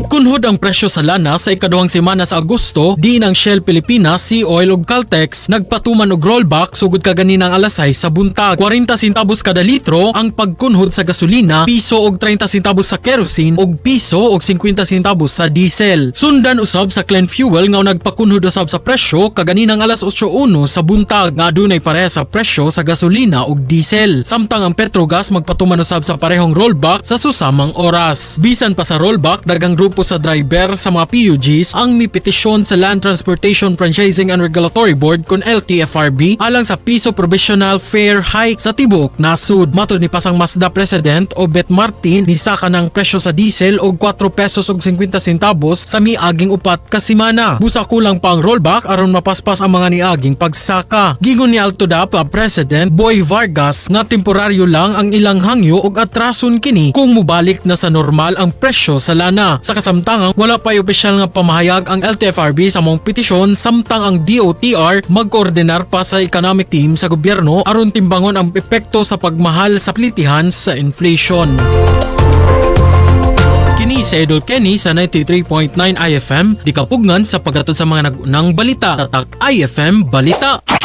Mikunhod ang presyo sa lana sa ikaduhang semana sa Agosto, diin ang Shell Pilipinas, Sea Oil ug Caltex nagpatuman og rollback sugod kaganinang alas 6 sa buntag. 40 centavos kada litro ang pagkunhod sa gasolina, piso og 30 centavos sa kerosene ug piso og 50 centavos sa diesel. Sundan usab sa Clean Fuel nga nagpakunhod usab sa presyo kaganinang alas 8:01 sa buntag nga adunay pareha sa presyo sa gasolina ug diesel. Samtang ang Petrogas magpatuman usab sa parehong rollback sa susamang oras. Bisan pa sa rollback, daghang grupo sa driver sa mga PUGs ang mipetisyon sa Land Transportation Franchising and Regulatory Board kon LTFRB alang sa piso provisional fare hike sa tibuok nasud. Matod ni Pasang Mazda President Obet Martin, nisaka ng presyo sa diesel og 4 pesos ug 50 centavos sa miaging 4 ka semana. Busa kulang pa ang rollback aron mapaspas ang mga niaging pagsaka. Giingon ni Altodap President Boy Vargas nga temporaryo lang ang ilang hangyo ug atrason kini kung mubalik na sa normal ang presyo sa lana. Sa kasamtangan, wala pa opisyal nga pamahayag ang LTFRB sa maong petisyon, samtang ang DOTR magkoordinar pa sa economic team sa gobyerno aron timbangon ang epekto sa pagmahal sa plitihan sa inflation. Kini si Idol Kenny sa 93.9 IFM, di kapugnan sa paghatod sa mga nag-unang balita. Tatak IFM Balita.